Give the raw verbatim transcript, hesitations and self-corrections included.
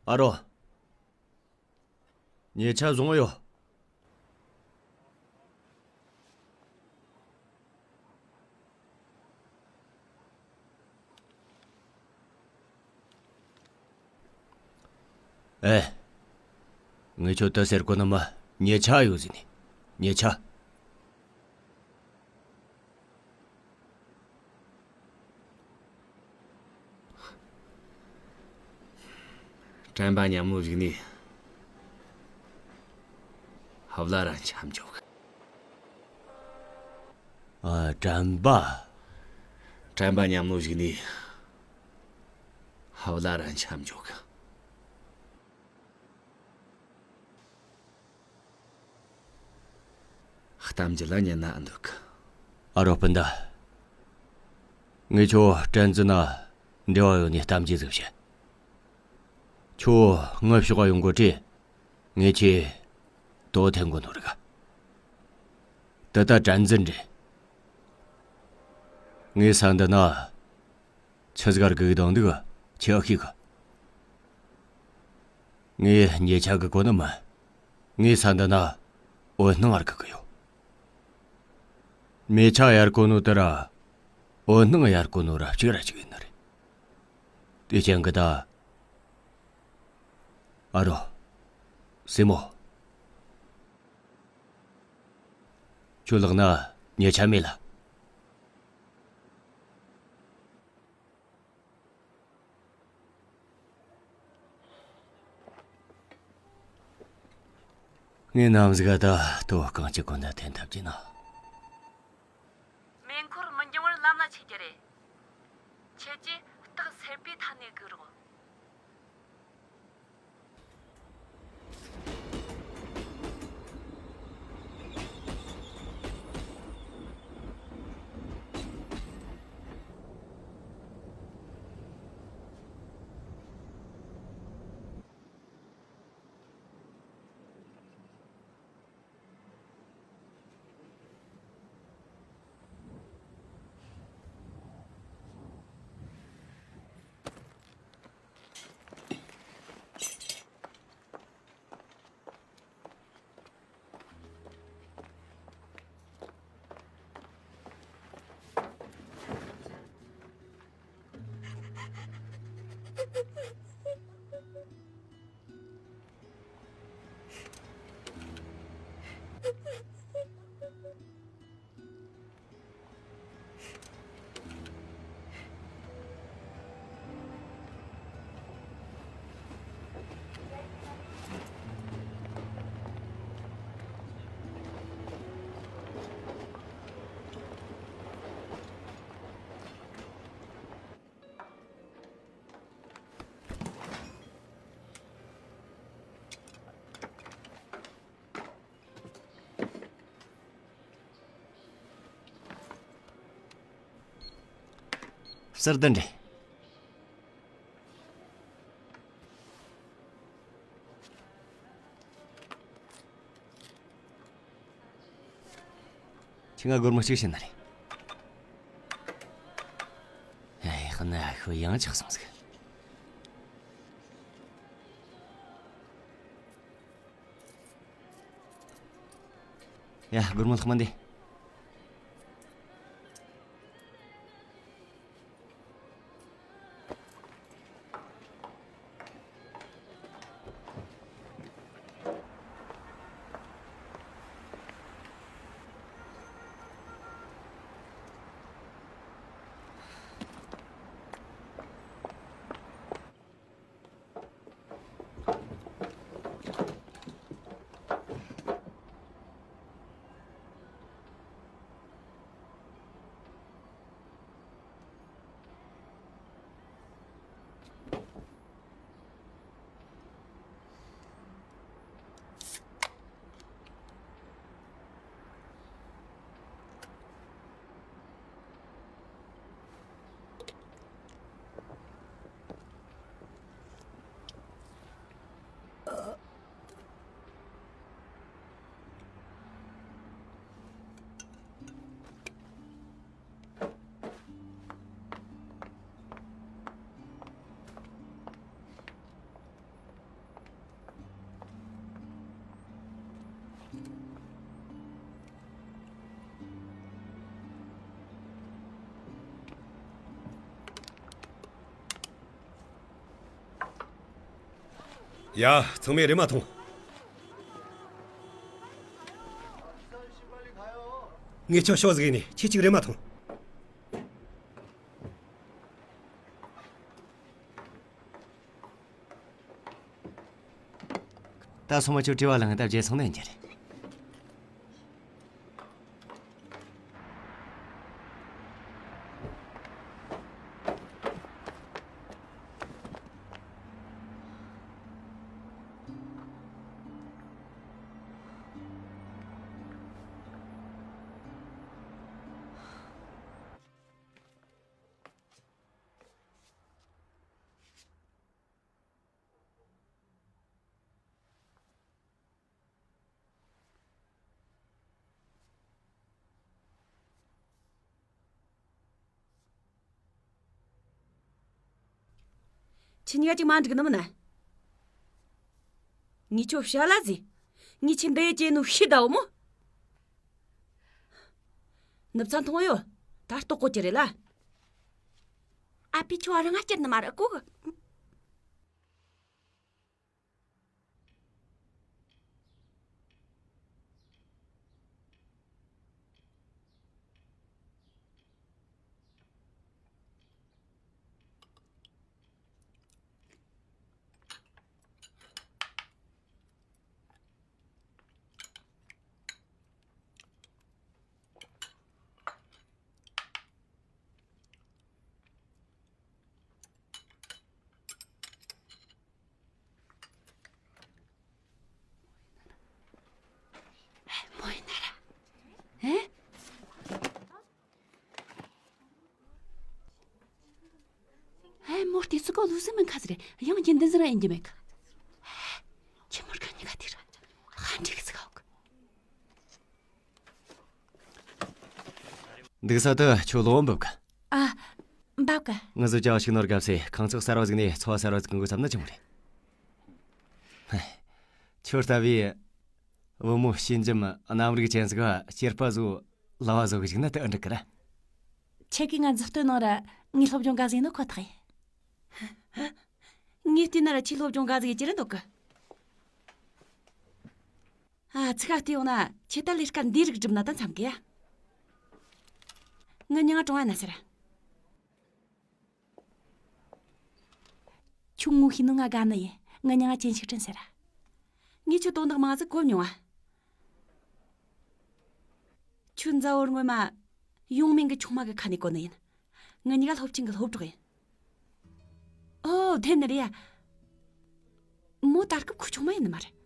ཨ་རོ། ཉེ་ཆར་བཟུང་ཡོད། ཨེ། ངས་ཁྱོད་དེ་ཟེར་གོ་ནི་མ། ཉེ་ཆར་ཡོད་ཟེར་ནི། ཉེ་ཆར། དྲན་པ་ཉམས་ལོ་ཞིག་ནས་ཧབ་ལ་ར་འཆམ་འཇོག་ཨ། དྲན་པ། དྲན་པ་ཉམས་ལོ་ཞིག་ནས་ཧབ་ལ་ར་འཆམ་འཇོག་གཏམ་རྒྱུད་ལ་ཉན་ན་འདུག་ཨ་རོ་སྤུན་ཟླ། ངས་ཁྱོད་དྲན་རྩི་ན་འབྲེལ་བ་ཡོད་ནི་གཏམ་རྒྱུད་ཟིག་བཤད། ཁྱོད་ངའི་ཕྱོགས་ཡོང་གོ་དྲི། ངས་ཁྱེད་དོ་འཐེན་གོ་ནོ་རིག་དེ་ད་དྲན་རྩི་འདྲེ། ངའི་ས་འདི་ན་ཆི་ཟིག་གར་གི་དང་འདུག་ཁྱེད་ཨ་ཤེས་གི། ངས་ཉེ་ཆར་གི་གོ་ནི་མ། ངའི་ས་འདི་ན་འོད་སྣང་ཨར་གི་གི་ཡོད། མེ་ཆ་ཡར་གོ་ནོ་དེ་ར། འོད་སྣང་ཡར་གོ་ནོ་ར་གཅིག་ར་གཅིག་ཡིན་ནི་རེད། དེ་ཅན་གི་ད། ཨ་རོ། སྲས་མོ། ཁྱོད་ལག་ན་ཉེ་ཆ་མེད་ལ། ངས་ནམ་ཟིག་ག་ད་དོ་རྐང་གཅིག་གོན་ད་འཐེན་ཐབས་ཀྱི་ན། མེ་འཁོར་མི་འགྱང་བར་ལམ་ལ་ཆས་རྒྱུ་རེད། ཁྱེད་ཀྱིས་སྟག་སེར་པོའི་ཐ་ནས་སྒུག་རོགས། གསར་དུ་འདྲེ། ཁྱེད་ང་སྒོར་མོ་གཅིག་བྱིན་ན་རེད། ཨེ་ཧ་ན་ཤོ་ཡང་ཆགས་སོང་ཟིག་ཡ། སྒོར་མོ་ལྷག་མ་འདི། ཡ། ཚང་མས་རེམ་མ་ཐོངས། ངས་ཁྱོད་ཕྱོགས་ཟིག་ནས་ཁྱེད་ཅིག་རེམ་མ་ཐོངས། ད་སོ་མ་ཁྱོད་བྲེལ་བ་ལངས་ད་བརྗེད་སོང་ནས་འགྱུར། ཁྱེད་གཉིས་ཀ་ཅིག་མ་འགྲིག་ནི་མིན་ན། ངས་ཁྱོད་བཤད་ལ་ཟེ། ངས་ཁྱེད་འདི་ཡི་ཅེ་ནུ་ཤི་ད་འོ་མོ། ནུབ་ཚ་མཐོང་ཡོད། ད་ལྟོགས་གོ་ཀྱི་རེད་ལ། ཨ་ཕས་ཁྱོད་རང་ང་སྐྱུར་ནི་མ་རེད་གོ་གི། མོ་ཡིན་ན་ར། ཨེ། ཨེ། མོ་ལྟས་ཚུལ་གོ་ལུགས་སེམས་མིན་ཁ་ཟེར་ཡང་རྒྱུན་ལྡན་ཟེར་ཡིན་གྱི་མེད་གི། ཁྱི་མོར་ག་ཉི་ག་དེ་ར་ཧ་འདྲི་གི་ཚིག་ཧོག་འདུག་ས་དུ་ཁྱོད་ལོ་འབབ་གི། ཨ། འབབ་གི། ང་ཚོ་ཅག་ཞིག་ནོར་གབ་སའི་ཁང་ཚག་གསར་བ་ཟིག་ནས་འཚོ་བ་གསར་བ་ཟིག་འགོ་བརྩམས་ན་ཆི་མོ་རེད། ཧེ། ཁྱོད་ལྟ་བུའི་བུ་མོ་ཞི་འཇམ་གནམ་རིག་ཅན་ཟིག་ག་སྐྱེས་པ་ཟོ་ལ་བ་ཟོ་གི་ཞིག་ན་དུ་འགྲིག་གི་ར། ཁྱེད་ཀྱིས་ང་མཛུབ་སྟོན་གནང་ར་ངའི་སློབ་སྦྱོང་དགའ་ཟིག་ནི་ཁོ་ཐག་ཡིན། ངས་བལྟས་ན་ར་ཁྱེད་སློབ་སྦྱོང་དགའ་ཟིག་ཡེ་ཅི་རེད་འདུག་གི། ཨ། ཚིག་ཁ་བལྟས་ཡོང་ན་ཁྱེད་ད་ལས་ཀ་འདི་རིགས་སྒྲུབ་ན་ད་འཚམ་གི་ཡ། ངའི་མྱིང་ང་ཀྲུང་ཨ་ན་ཟེར། ཁྱོད་ངོ་ཤེས་ནོ་ང་དགའ་ནི་ཡིན། ངའི་མྱིང་ང་ཅན་ཤིག་ཀྲིན་ཟེར། ངས་ཁྱོད་དོན་དག་མང་ཟིག་གོ་མྱོང་ང་། ཁྱོད་མཛའ་བོར་སྔོན་མ་ཡོང་མིན་གི་ཆུང་མ་གི་ཁ་ནས་གོ་ནི་ཡིན། ངའི་མྱིང་ང་སློབ་ཆེན་གི་སློབ་གྲོགས་ཡིན། ཨོ། དེ་ནི་རེད་ཡ། མོ་ད་སྐབས་ཁོ་ཆུང་མ་ཡིན་ནི་མ་རེད།